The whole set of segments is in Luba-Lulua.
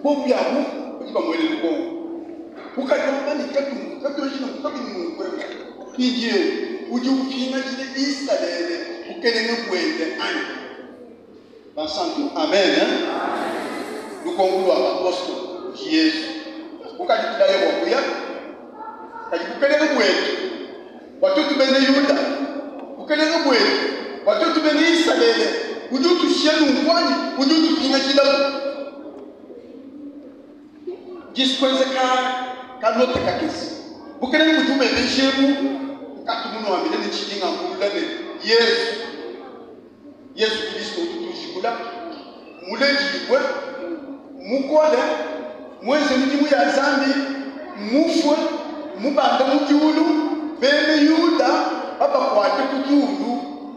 Bobu biabu badi bamuele lukonko. Ukadi wamba ne, Katuenji nunku kabidi nunku eu. Mpindieu udi upingajila Isalele bukelenge buende anyi? Bansantu, amen. Lukonko lua bapostolo kudi Yezu. Ukadi tulaya bua kuya, kadi bukelenge buetu bua tuetu bena Yuda, bukelenge buetu bua tuetu bena Isalele, udi utushiya nunku anyi udi utupingajilabu? Disu kuenza ka kanote kakese. Bukelenge budi bubebeja ebu, nkatu munuambile ne tshidi ngambulula ne, Yezu, Yezu Kilisto utu tujikula, muledibue, mukole, muenze midimu ya Nzambi, mufue, mubanda mu diulu, bena Yuda babakuate ku diulu,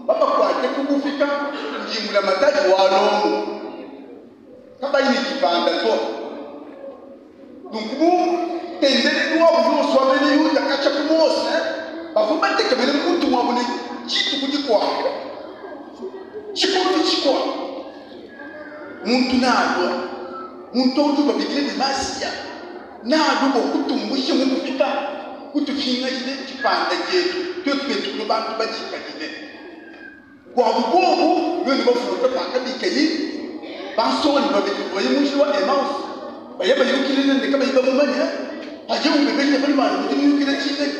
babakuate ku bupika kudi mbulamatadi wa Lomo. Kabayi ne dipanda to. Nunku mu ntendelelu wabu yonso wa bena Yuda katshia ku Mose, bavua batekemene mu mutu muabu ne, dituku dikuabu, tshikondo tshikuabu, muntu nealue, muntu au udibu babikila ne, Masiya, nealue bua kutumbusha mu bupika, kutupingajila dipanda dietu tuetu betu kulua bantu badikadile. Buabu buobu, nuenu bavuluke pakabikaye bansonga ne babidi bavua mu njila wa Emaus, baya bayukila nende kabayi bamumanye, padiye ubebeja ne, Bana banyi, nudi nuyukila tshinganyi?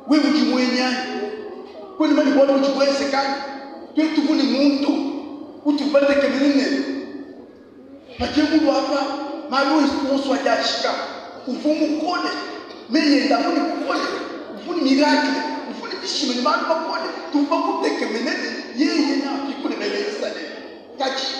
Wewe udi muenyi anyi? Kuena mumanye bualu budi buenzeka anyi? Tuetu tuvua ne muntu utuvua batekemene ne, Padiye mulue apa, malu onso adi ajika. Uvua mukole, meyi ende avua ne bukole, uvua ne mirakle, uvua ne bishima ne malu makole. Tuvua bamutekemene ne, yeye neapikule bena Isalele. Kadi.